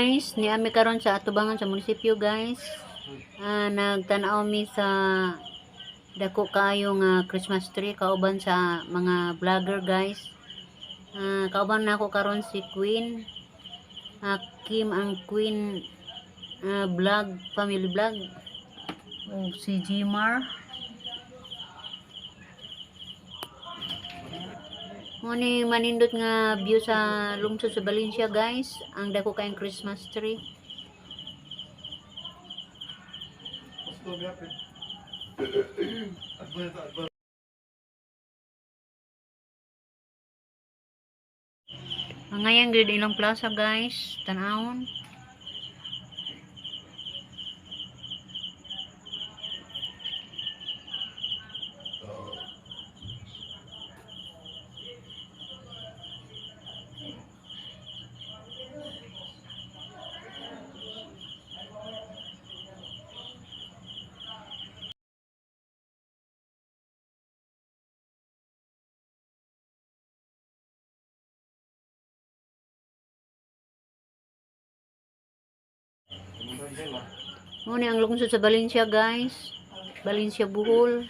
Guys, niami karon sa atubangan sa munisipyo, guys. Nagtan-aw mi sa dako kaayo nga Christmas tree kauban sa mga vlogger, guys. Kauban nako karon si Queen. Kim ang Queen vlog, family vlog. O si Gmar. Mo ni manindot nga view sa lungsod sa Valencia, guys. Ang dako kaayong Christmas tree. Ngayon gid ilang plaza, guys, tan-awon. Mo ni ang lungsod sa Valencia, guys. Valencia, Bohol.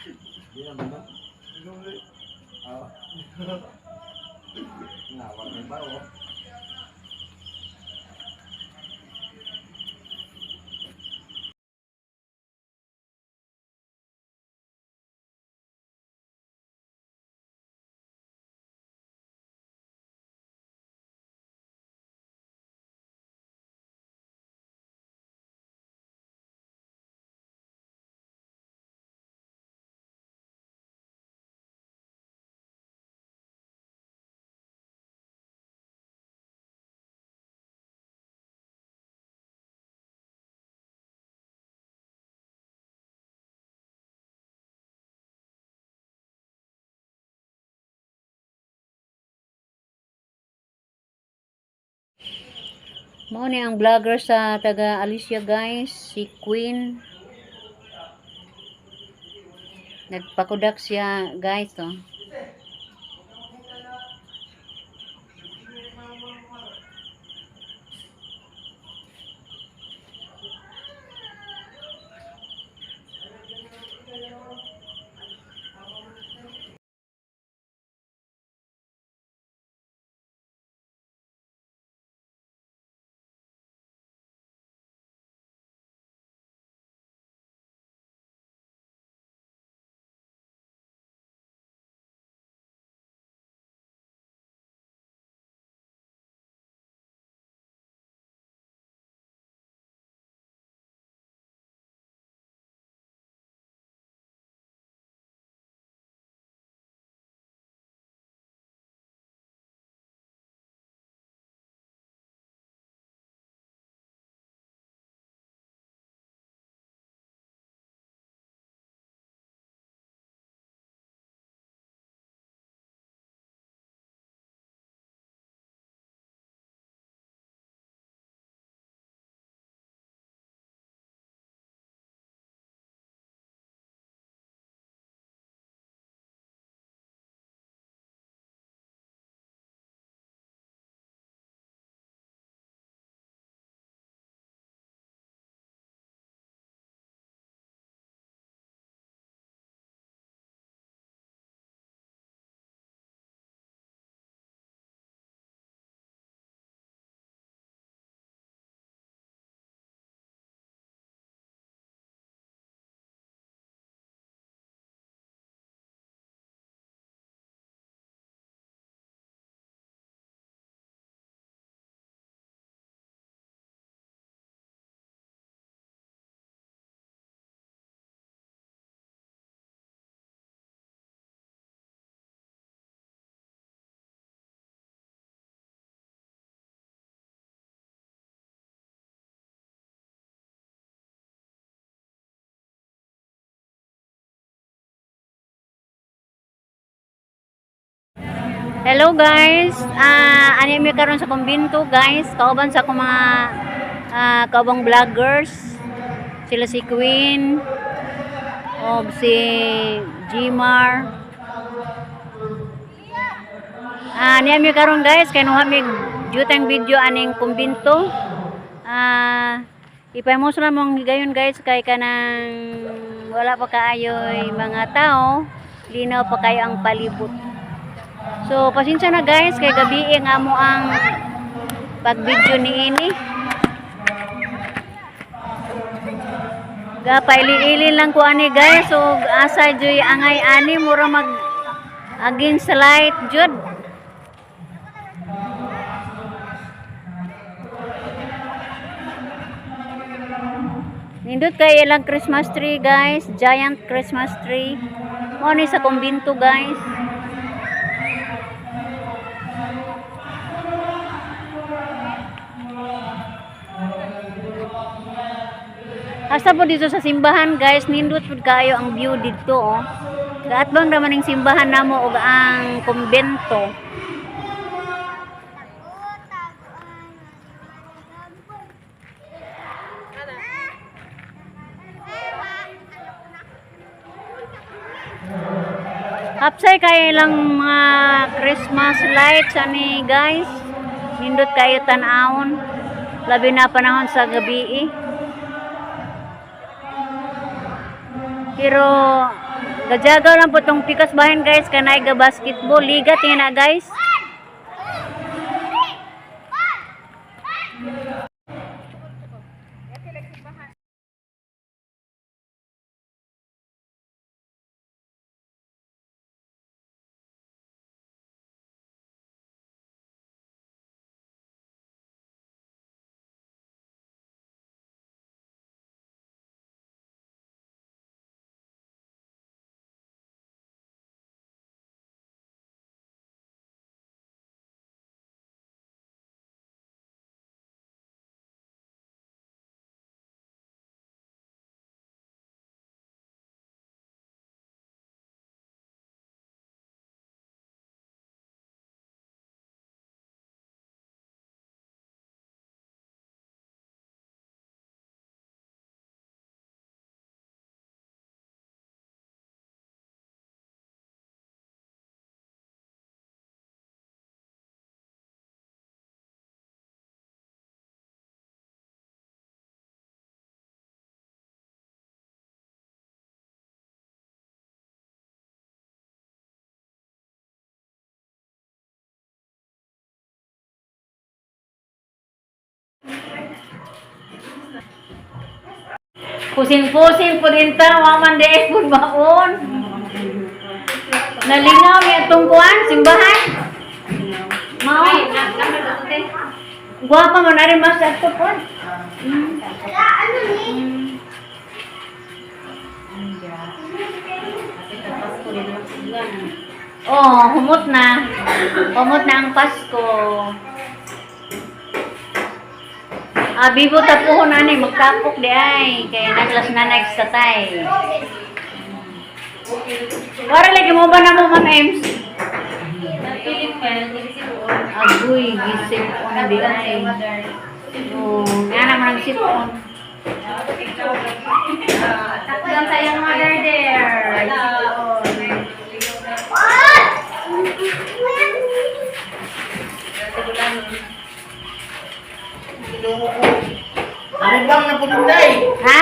Mao ni ang vlogger sa taga Alicia, guys, si Queen. Nagpakudak siya, guys, oh. Hello guys. Ani mi karon sa kumbinto, guys. Kauban sa akong mga kaubang vloggers. Sila si Queen og si Gmar. Niya mi karon, guys, kay nuha mi jutang video aning kumbinto. Ah, ipahimos ra mong higayon, guys, kay kanang wala pa kaayoy mga tao, linaw pa kayo ang palibot. So pasensya na, guys, kay gabi nga mo ang pag-video ni ini. Ga paili-ili lang ko ani, guys, so asa joy angay ani, mura mag against light jud. Nindot kay ilang Christmas tree, guys, giant Christmas tree. Mao ni sa kumbinto, guys. Hasta po dito sa simbahan, guys, nindot pud kayo ang view dito oh. Kaatbang raman ning simbahan namo og ang kumbento. Hapsay kayo lang mga Christmas lights ani, guys. Nindot kayo tan-awon. Labi na panahon sa gabi eh. Pero gajagaw lang po tong pikas bahin, guys, kanay ga basketball liga tingnan na, guys. Pusing-pusing po din ta, waman di ay pud baon. Nalingaw niya itong kuan, simbahan. Mao. Gwapa man ari mas ato po. Oh, humot na. Humot na ang Pasko. Ah, bibo tapuhon ani magtapok di ay kay naglas na nagstatay. Wara lagi mo ba na mo, Ma'am Ems? Agoy, gisip on di ay. Oh, nga naman ang sip on. Takdan tayong mother there. Ano bang napununday? Ha?